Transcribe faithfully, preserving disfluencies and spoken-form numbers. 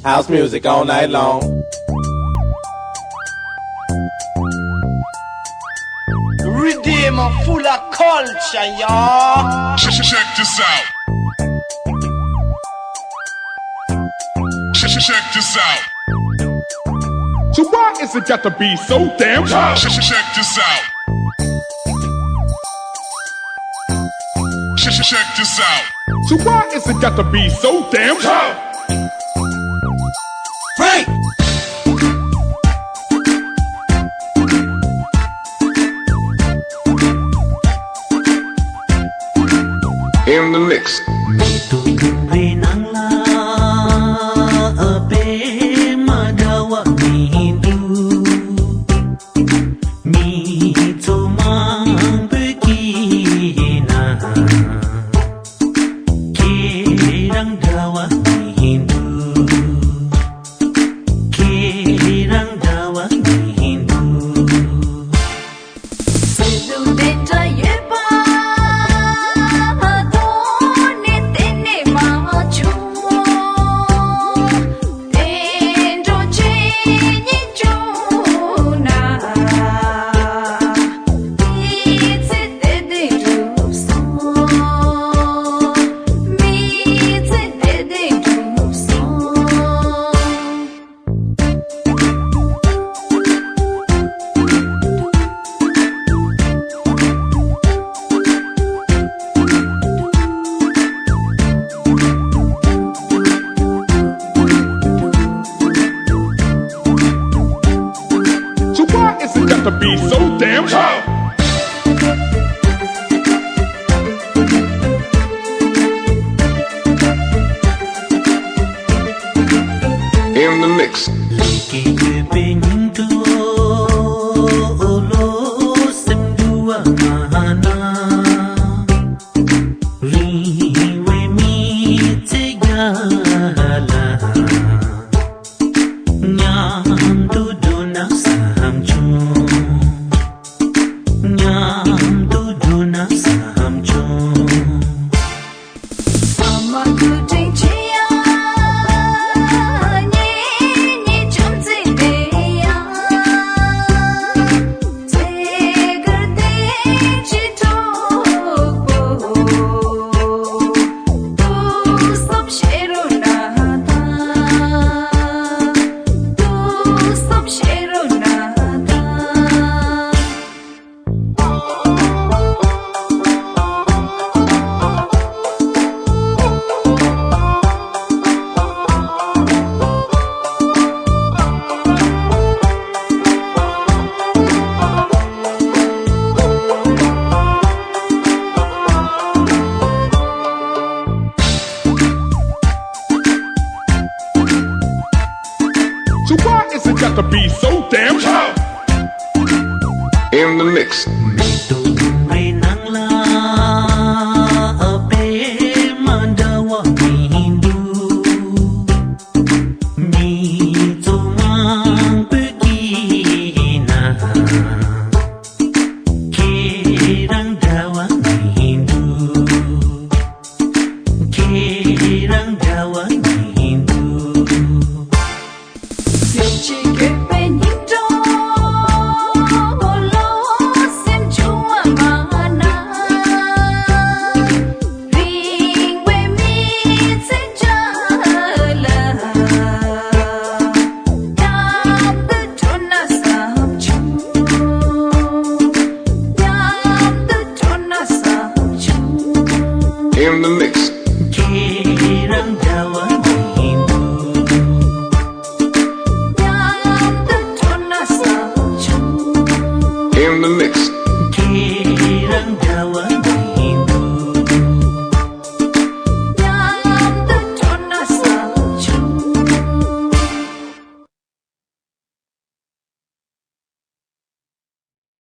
House music all night long. Rhythm full of culture, y'all. Check, check, check this out. Check, check, check this out. So why is it got to be so damn tough? Check, check, check this out. Check, check, check this out. So why is it got to be so damn tough? Frank! In the mix. མི་དུ་རེ་ནང་ལ་ཨ་པེ་མ་འདྲ་བ་མི་འདུག་མི་ཚོ་མང་པོས་ཀྱིས་ན། ཁྱེད་རང་འདྲ་བ་མི་འདུག་ཁྱེད་རང་འདྲ་བ་མི་འདུག་སེམས་སྡུག་དེ་འདྲ་ཡོད་པ་མ་གཏོགས་ནི་གཏན་ནས་མ་བྱུང་། དེ་འདྲ་བྱས་ཉིན་བྱུང་ན། མི་ཚེ་བདེ་བདེ་འགྲུབ་སོང་། མི་ཚེ་བདེ་བདེ་འགྲུབ་སོང་། So why is it got to be so damn tough? In the mix. ལས་ཀྱི་ཡོད་པའི་ཉིན་དུ་ལོ་སེམས་འདུ་བ་མ་ན། རིང་བའི་མི་ཚེ་རྒྱ་ལ། མཉམ་དུ་འགྲོ་ན་བསམ་བྱུང་། མཉམ་དུ་འགྲོ་ན་བསམ་བྱུང་། ཨ་མ་སྐུ་དྲིན་ཆེ་ཡ། ཉེ་ཉེ་ཅུང་ཙེ་བདེ་ཡ། ཚེ་གར་བདེ་ཅི་གྲོགས་པོ། ཏུ་སོབ་ཤེ་རོ་ན་ད། ཏུ་སོབ་ཤེ་རོ་ན་ད། So why is it got to be so damn tough? In the mix. མི་དུ་རེ་ནང་ལ་ཨ་པེ་མ་འདྲ་བ་མི་འདུག་མི་ཚོ་མང་པོས་ཀྱིས་ན། ཁྱེད་རང་འདྲ་བ་མི་འདུག་ཁྱེད་